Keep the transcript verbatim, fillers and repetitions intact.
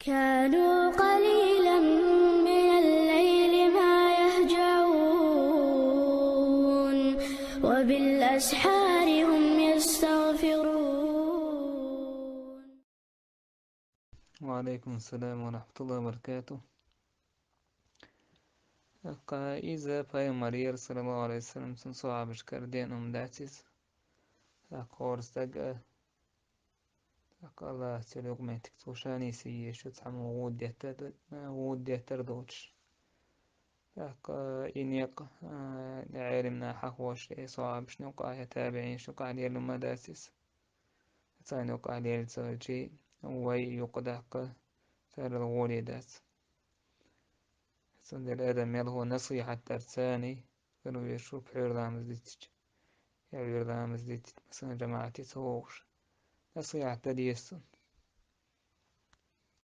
كانوا قليلا من الليل ما يهجعون وبالأسحار هم يستغفرون. وعليكم السلام ورحمة الله وبركاته. Иза пайхамар яр, саллаллаху алейхи ва саллям, цун асхьабашкара ден ум дац из. Орус дага, Аллах цел юкъаметтиг цо шани сие шу цхьаммо гӀуда деттар, гӀуда деттар доцуш. ТӀаккха и некъ, а, Ӏелимна хьахош, э, асхьабашна юкъахь, я табиӀинашна юкъахь лелла ма дац иза. Царна юкъахь лелла ца хилча, вай юкъа даккха царал гӀоле дац. Цундела адам мел хӀу насихьат дар царна, гур веш ву пхьуьйра ламаз дитича, я вуьйра ламаз дитича, масалан, жамаӀате ца вогӀуш. Насихьат дан деза цунна.